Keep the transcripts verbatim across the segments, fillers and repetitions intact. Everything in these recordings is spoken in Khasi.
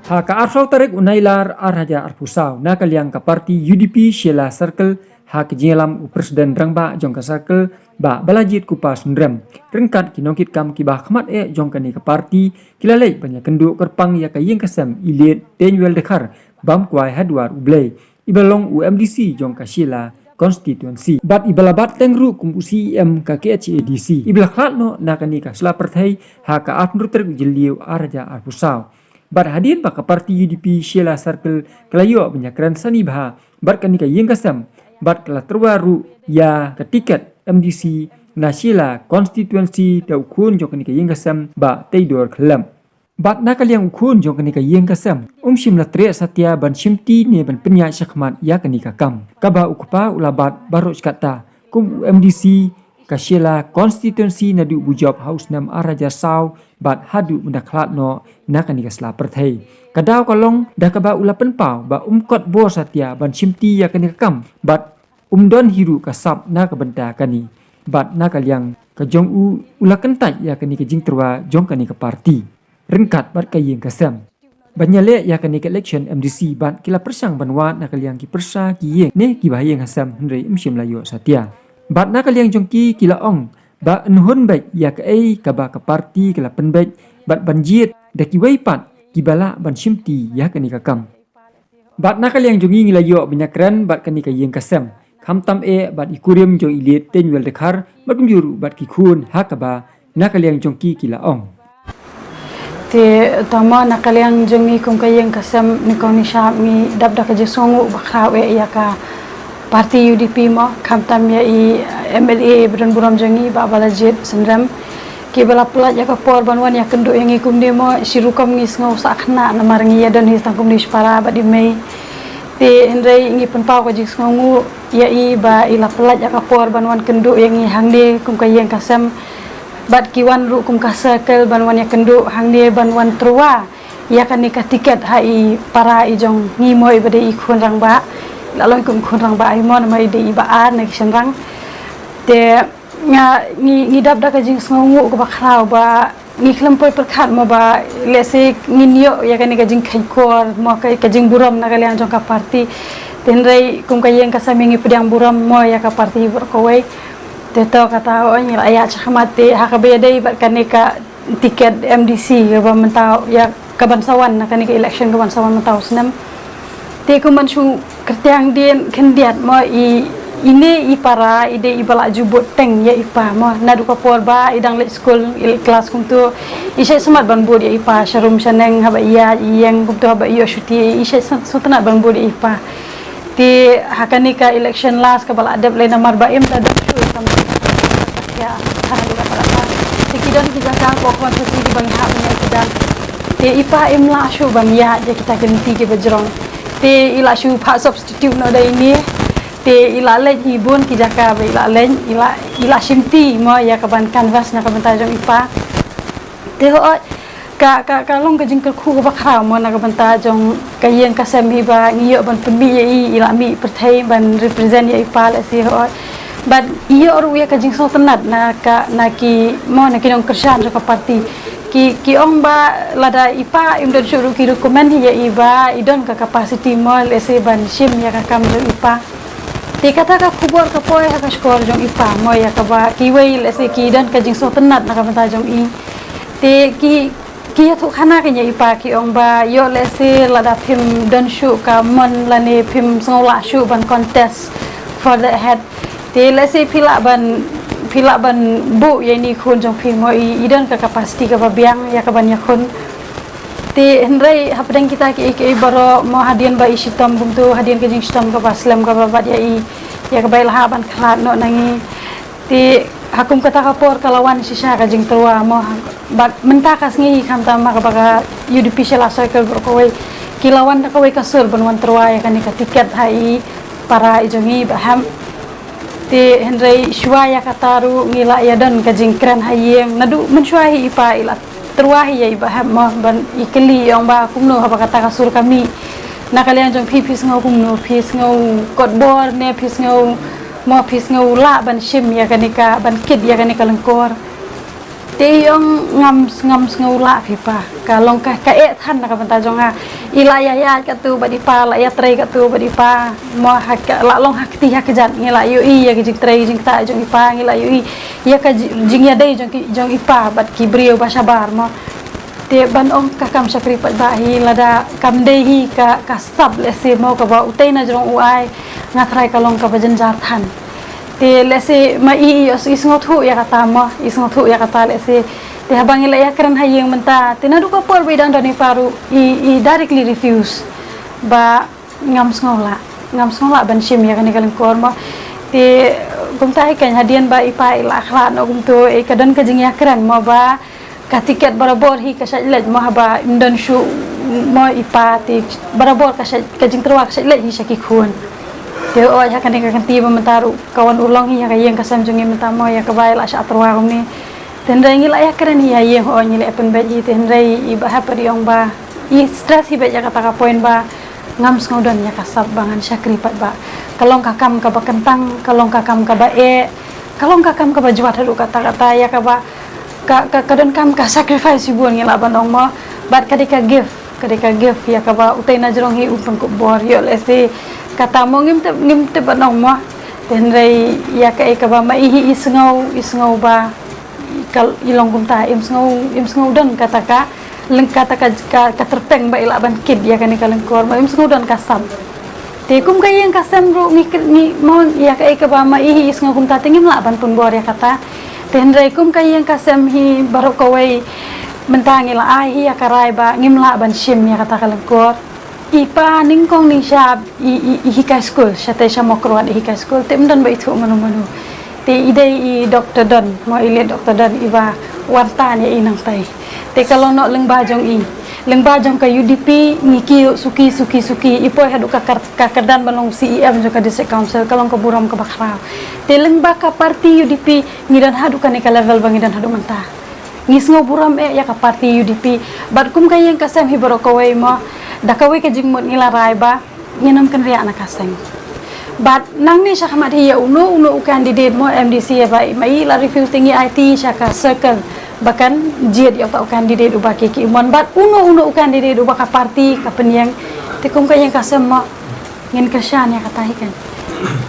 Ha ka arphew tarik u Nailar ar hajar arphew saw, na ka liang ka parti U D P Shella Circle, ha ka jingïalam u President Rangbah jong ka Circle, Bah Balajied Kupa Synrem, ryngkat ki nongkitkam kiba khmat eh jong kane ka parti, ki la leit ban ïakynduh kyrpang ïa ka ïing ka sem i Late Teiñwel Dkhar, bam kwai ha dwar U Blei, iba long u M D C jong ka Shella Constituency bad iba la bat teng ruh kum u C E M ka K H A D C, iba la khlad noh na kane ka sla pyrthei ha ka arphew tarik u Jylliew ar hajar arphew saw. Bad hadien ba ka parti U D P Shella Circle ka la ïoh ban ïakren sani bha bad kane ka ïing ka sem, bad ka la tyrwa ruh ïa ka tiket M D C na Shella Constituency da u khun jong kane ka ïing ka sem, Bah Teidor Khyllem. Bad na ka liang u khun jong kane ka ïing ka sem, um shym la treh satia ban shimti ne ban pynïaid shakhmat ïa kane ka kam, kaba u kpa u la bat baroh shi katta kum u M D C ka Shella Constituency naduh ba u jop ha u snem ar hajar saw bad haduh mynta khlad noh na kane ka sla pyrthei. Ka daw ka long da kaba u la pynpaw ba um kot bor satia ban shimti ïa kane ka kam bad um don hi ruh ka sap na ka bynta kane. Bad na ka liang ka jong u, u la kyntait ïa kane ka jingtyrwa jong kane ka parti ryngkat bad ka ïing ka sem ban ïaleh ïa kane ka election M D C, bad ki la pyrshang ban wad na ka liang ki pyrsa, ki ïing ne kiba ha ïing ha sem, hynrei um shym la ïoh satia. Bad na ka liang jong ki, ki la ong ba yn hun beit ïa kaei kaba ka parti ka la pynbeit bad ban jied da kiwei pat kiba lah ban shimti ïa kane ka kam. Bad na ka liang jong ngi, ngi la ïoh ban ïakren bad kane ka ïing ka sem, khamtam eh bad i kurim jong i Late Teiñwel Dkhar, bad kumjuh ruh bad ki khun, ha kaba na ka liang jong ki, ki la ong. Te tang mo na ka liang jong ngi kum ka ïing ka sem, nyngkong nyngshap ngi dap da ka jingsngewnguh bakhraw eh ïa ka parti U D P mo, khamtam ïa i M L A ba don burom jong ngi, Bah Balajied Synrem, kiba la pynlait ïa ka por ban wan ïakynduh ïa ngi kumne mo. Shi rukom ngi sngew sah khynnah namar ngi ïadon hi tang kumne shipara bad i mei. Te hynrei ngi pynpaw ka jingsngewnguh ïa i ba i la pynlait ïa ka por ban wan kynduh ïa ngi hangne kum ka ïing ka sem, bad ki wan ruh kum ka circle ban wan ïakynduh hangne ban wan tyrwa ïa kane ka tiket ha i para i jong ngi mo, iba dei i khun rangbah. I la long kum khun rangbah hi mo, namar i dei iba ar na ki shynrang. Te nga, ngi, ngi dap da ka jingsngewnguh kaba khraw ba ngi khlem poi pyrkhat mo ba lehse ngin ïoh ïa kane ka jingkheiñkor mo, ka, ka jingburom na ka liang jong ka parti. Te hynrei kum ka ïing ka sem ngi pdiang burom mo ïa ka parti baroh kawei. Te to kata, hooid, ngi la ïaid shakhmat, te ha kaba ïadei bad kane ka tiket M D C kaba mynta ïa kaban sa wan na kane ka election kaban sa wan mynta u snem. Te kumban shu kyrtiang dien khyndiat mo, i, ine i para i dei iba la ju bud teng ïa i pa mo, naduh ka por ba i dang leit skul, i leit klas kumto, i shait smat ban bud ïa i pa sharum shaneng, haba i ïaid i ïeng kumto, haba i ïoh shuti, i shait smat, sngewtynnat ban bud ïa i pa. Te ha kane ka election last kaba la dep lei, namar ba im da dep shu kam ïa ka para para. Te ki don ki jaka ko kon sa si ki ban ha ban ïa ki dan. Te i pa im lah shuh ban ïaid ïa kita ki lynti kiba jrong. Te i la shu phah substitute noh da ine. Te i la leit hi bun ki jaka ba i la leit, i la, i la shimti mo ïa kaban canvass na ka bynta jong i pa. Te hooid, ka, ka, ka long ka jingkyrkhu kaba khraw mo na ka bynta jong ka ïing ka sem hi ba ngi ïoh ban pynmih ïa i, i la mih pyrthei ban represent ïa i pa lehse, hooid. Bad i ïoh ruh ïa ka jingsngewtynnat na ka, na ki mo, na ki nongkyrshan jong ka party. Ki, ki ong ba lada i pa im don shuh ruh ki recommend hi ïa i ba i don ka capacity mo lehse ban shim ïa ka kam jong i pa. Te kata ka khubor ka poi ha ka shkor jong i pa mo, ïa kaba kiwei lehse ki don ka jingsngewtynnat na ka bynta jong i. Te ki, ki ïathuh khana ki ïa i pa, ki ong ba ïoh lehse lada phim don shuh ka mon lane phim sngewlah shuh ban contest for the head, te lehse phi lah ban, phi lah ban buh ïa ine i khun jong phi mo, i, i don ka capacity kaba biang ïa kaban ïakhun. Te hynrei hapdeng kita kiei kiei baroh mo, hadien ba i shitom kumto, hadien ka jingshitom kaba slem kaba bat ïa i, ïa kaba i la hap ban khlad noh na ngi. Te ha kum kata ka por ka la wan shisha ka jingtyrwa mo, bad mynta ka sngi hi khamtam ha kaba ka U D P Shella Circle baroh kawei ki la wan da kawei ka sur ban wan tyrwa ïa kane ka tiket ha i para i jong ngi Bah Hep. Te hynrei shuwa ïa kata ruh ngi la ïadon ka jingkren ha ïing, naduh mynshuwa hi i pa i la tyrwa hi ïa i Bah Hep mo, ban i kylli i ong ba kumno haba kata ka sur ka mih. Na ka liang jong phi, phi sngew kumno, phi sngew kot bor ne phi sngew mo, phi sngew lah ban shim ïa kane ka, ban kit ïa kane ka lyngkor. Te i ong ngam, ngam sngew lah phi pa. Ka long ka, ka eh than na ka bynta jong nga. I la ïa ïaid katto bad i pa, la ïa trei katto bad i pa. Mo ha ka, la long ha kti ha kjat, ngi la ïohi ïa ka jingtrei jingktah jong i pa, ngi la ïohi ïa ka ji-, jingïadei jong ki, jong i pa bad ki briew ba shabar mo. Te ban ong ka kam shakri paidbah hi lada kam dei hi ka, ka sap lehse mo kaba utei na jrong u ai, nga tharai ka long kaba jynjar than. Te lehse ma i, i, i sngewthuh ïa kata mo, i sngewthuh ïa kata lehse. Te haba ngi la ïakren ha ïing mynta, te naduh ka por ba i dang don i pa ruh, i, i directly refuse. Ba ngam sngew lah, ngam sngew lah ban shim ïa kane ka lyngkor mo. Te kumta hi kan hadien ba i pa i la khlad noh kumto, i ka don ka jingïakren mo ba ka tiket barabor hi ka shait leit mo haba im don shuh mo i pa, te barabor ka shait, ka jingtyrwa ka shait leit hi sha ki khun. Te oi ha kane ka kynti ba mynta ruh ka wan urlong hi ha ka ïing ka sem jong ngi mynta mo ïa kaba i la shah tyrwa kumne. Te hynrei ngi la ïakren hi ha ïing, oi ngi la pynbeit hi, te hynrei i Bah Hep pat i ong ba i stress hi beit ïa kata ka point ba ngam sngew don ïa ka sap ba ngan shakri paidbah. Ka long ka kam kaba kyntang, ka long ka kam kaba eh, ka long ka kam kaba jwat haduh katta katta ïa kaba ka, ka, ka donkam ka sacrifice shibun ngi lah ban ong mo. Bad ka dei ka gift, ka dei ka gift ïa kaba utei na jrong hi u pynkup bor ïoh lehse. Kata mo ngim tip, ngim tip ban ong mo. Te hynrei ïa kaei kaba ma i hi i sngew, i sngew ba ka, i long kumta, im sngew, im sngew don kata ka, leng kata ka, ka, ka tyrpeng ba i lah ban kit ïa kane ka lyngkor, ba im sngew don ka sap. Te kum ka ïing ka sem ruh ngi kit, ngi mo ïa kaei kaba ma i hi i sngew kumta te ngim lah ban pynbor ïa kata. Te hynrei kum ka ïing ka sem hi baroh kawei mynta ngi la ai hi ïa ka rai ba ngim lah ban shim ïa kata ka lyngkor. I pa nyngkong nyngshap i, i, i hikai skul, shatei sha Mawkyrwat i hikai skul, te ym don ba ithuh mano mano. Te i dei i Doktor Don, mo i late Doktor Don i ba wan tan ïa i nangtai. Te ka long noh lyngba jong i. Lyngba jong ka U D P, ngi kiew suki, suki, suki, i poi haduh ka kar-, ka kyrdan ban long C E M jong ka District Council, ka long ka burom kaba khraw. Te lyngba ka party U D P, ngi don haduh kane ka level ba ngi don haduh mynta. Ngi sngew burom eh ïa ka party U D P. Bad kum ka ïing ka sem hi baroh kawei mo. Da kawei ka jingmut ngi la rai ba ngin ym kynriah na ka seng. Bad nangne shakhmat hi ïa uno uno u candidate mo M D C ïa ba i ma i la refuse te ngi aiti sha ka circle ba kan jied ïa uta u candidate uba ki ki mon. Bad uno uno u candidate uba ka party ka pynïeng. Te kum ka ïing ka sem mo. Ngin kyrshan ïa kata hi kan.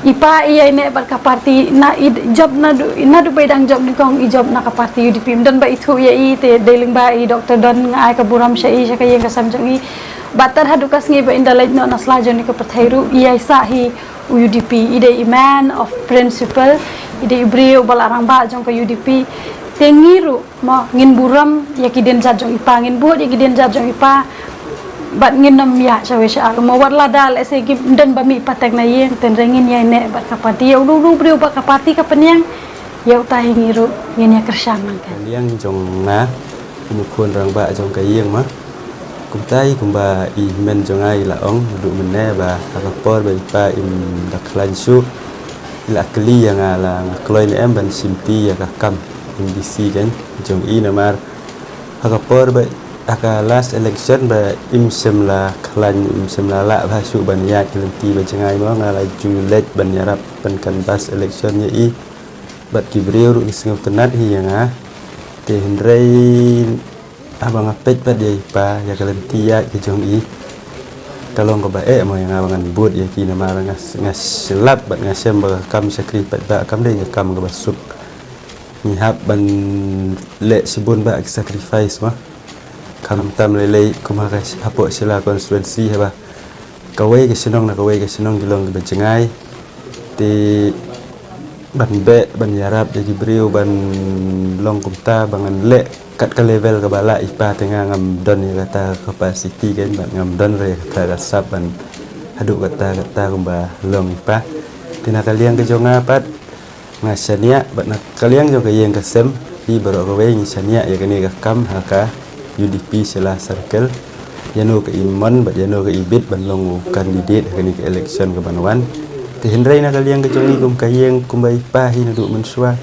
I pa i ïai neh bad ka party na i jop naduh, naduh ba i dang jop nyngkong i jop na ka party U D P. Ym don ba ithuh ïa i te dei lyngba i Doktor Don nga ai ka burom sha i sha ka ïing ka sem jong i. Bad tad haduh ka sngi ba in da leit noh na sla jong kane ka pyrthei ruh i ïai sah hi u U D P. I dei i man of principle, i dei i briew ba la rangbah jong ka U D P. Te ngi ruh mo, ngin burom ïa ki dienjat jong i pa, ngin bud ïa ki dienjat jong i pa. Bad ngin ym ïaid shawei sha ar mo, wat lada lehse kim don ba mih patek na ïing, te hynrei ngin ïai neh bad ka party, ïa uno uno u briew ba ka party ka pynïeng, ïa uta hi ngi ruh ngin ïa kyrshan lang kan. Ka liang jong nga, kum u khun rangbah jong ka ïing mo. Kumta hi kumba i hynmen jong nga i la ong, naduh mynne ba ha ka por ba i pa im da khlaiñ shuh, i la kylli ïa nga la nga kloi ne em ban shimti ïa ka kam M D C kan jong i namar ha ka por ba ha ka last election ba im shym la khlaiñ, im shym la lah bha shuh ban ïaid ka lynti ba jngai mo, nga la ju leit ban ïarap ban canvass election ïa i. Bad ki briew ruh ki sngewtynnat hi ïa nga. Te hynrei haba nga peit pat ïa i pa ïa ka lynti ïaid ka jong i, ka long kaba eh mo ïa nga ba ngan bud ïa ki namar nga, nga shlap bad nga shem ba ka kam shakri paidbah kam dei ka kam kaba suk. Ngi hap ban leh shibun ba ki sacrifice mo. Khamtam lei lei kum ha ka hapoh Shella constituency haba kawei ka shnong na kawei ka shnong ki long kiba jngai. Te ban beh ban ïarap ïa ki briew ban long kumta ba ngan leh kat ka level kaba lah i pa, te nga ngam don ïa kata ka capacity kan, bad ngam don ruh ïa kata ka sap ban haduh kata kata kumba long i pa. Te na ka liang ka jong nga pat nga shaniah, bad na ka liang jong ka ïing ka sem hi baroh kawei ngi shaniah ïa kane ka kam ha ka U D P Shella Circle. Ïano ka i mon bad ïano ka i bit ban long u candidate ha kane ka election ka ban wan. Te hynrei na ka liang ka jong i kum ka ïing kumba i pa hi naduh mynshuwa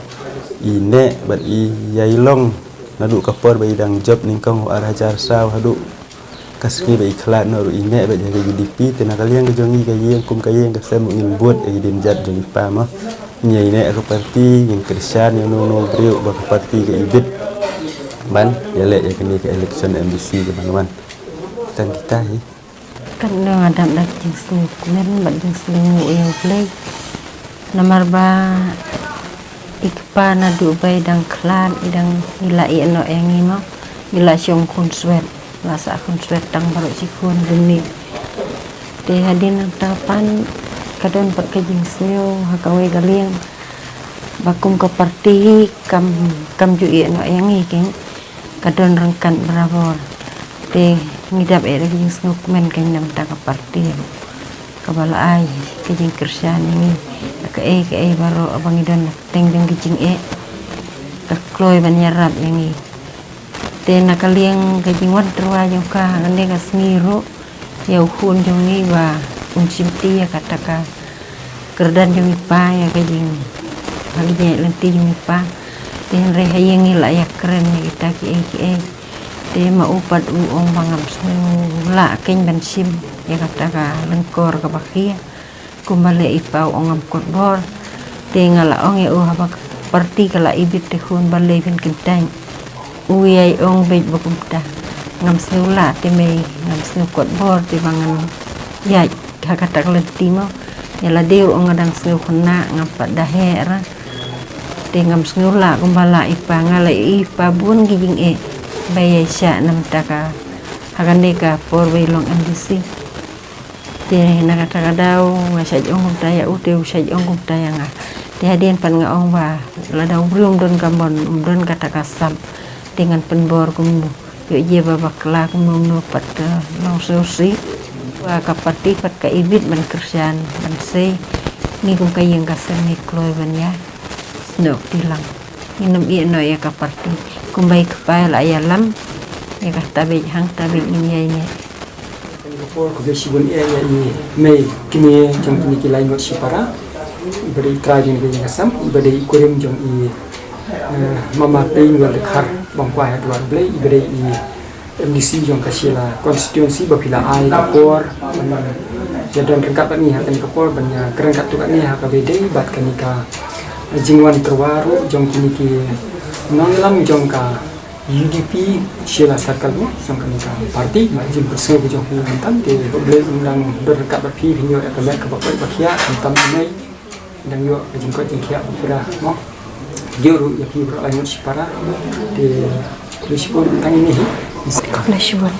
i neh bad i ïai long naduh ka por ba i dang jop nyngkong u ar hajar saw haduh ka sngi ba i khlad noh ruh i neh bad ïa ka U D P. Te na ka liang ka jong i ka ïing kum ka ïing ka sem ngin bud ïa ki dienjat jong i pa mo. Ngin ïai neh ka party, ngin kyrshan ïa uno uno u briew ba ka party ka i bit. Ban ïaleh ïa kane ka election M D C ka ban wan. Tang kita hi. Katno nga dap da ka jingsngewkmen bad jingsngewnguh ïa U Blei. Namar ba i kpa naduh ba i dang khlad, i dang, i la ïeh noh ïa ngi mo. I la shong khun swet, la sah khun swet tang baroh shi khun lynti. Te hadien nangta pat ka don pat ka jingsngew ha kawei ka liang ba kum ka party kam, kam ju ïeh noh ïa ngi keiñ. Ka don ryngkat barabor. Te ngi dap eh da ka jingsngewkmen keiñ namar ka party kaba la ai ka jingkyrshan ïa ngi. Kaei kaei baroh ba ngi don, teng jong ka jingeh ka kloi ban ïarap ïa ngi. Te na ka liang ka jingwan tyrwa jong ka ha kane ka sngi ruh, ïa u khun jong ngi ba un shimti ïa kata ka kyrdan jong i pa, ïa ka jing, ha ka jingïaid lynti jong i pa. Te hynrei ha ïing ngi la ïakren ïa kita kiei kiei. Te ma u pat u ong ba ngam sngew lah keiñ ban shim ïa kata ka lyngkor kaba khia. Kumba leh i pa u ong ngam kot bor. Te nga la ong ïa u, haba ka party ka la ibit te khun, balei phin kyntait? U ïai ong beit ba kumta. Ngam sngew lah te mei, ngam sngew kot bor te ba ngan ïaid ha kata ka lynti mo. Ïa lade ruh nga dang sngew khynnah, ngam pat da heh ra. Te ngam sngew lah kumba lah i pa, nga la ïohi i pa bun ki jingeh ba ïai shah namar ka, ha kane ka por ba i long M D C. Te na kata ka daw nga shait ong kumta ïa u, te u shait ong kumta ïa nga. Te hadien pat nga ong ba lada u briew um don ka mon, um don kata ka sap, te ngan pynbor kumno. Ïoh jia ba bakla kumno kumno pat, eh, long sngewsih. Ba ka party pat ka ibit ban kyrshan, ban sei. Ngi kum ka ïing ka sem ngi kloi ban ïa snoh kti lang. Ngin ym ïeh noh ïa ka party. Kumba i kpa la ïalam, ïa kata beit, hangta beit ngin ïaineh. Kane ka por khublei shibun eh ïa i mei kmie jong kine ki lai ngut shipara, i ba dei i trai jong kane ka ïing ka sem, i ba dei i kurim jong i, eh, Mama Peiñ Wardkhar Bangkwai ha dwar Blei, i ba dei i M D C jong ka Shella constituency ba phi la ai ka por ban ïa don ryngkat bad ngi ha kane ka por, ban ïa kren katto katne ha kaba ïadei bad kane ka jingwan tyrwa ruh jong kine ki nongïalam jong ka U D P Shella Circle mo, jong kane ka party, bad jingpynsngew ka jong phi mynta te, ba U Blei un dang don ryngkat bad phi, phin ïoh ïa ka met kaba koit ba khiah, khamtam i mei dang ïoh ka jingkoit jingkhiah ba pura mo. Ïoh ruh ïa phi baroh lai ngut shipara. Te khublei shibun tang ine hi. Khublei shibun.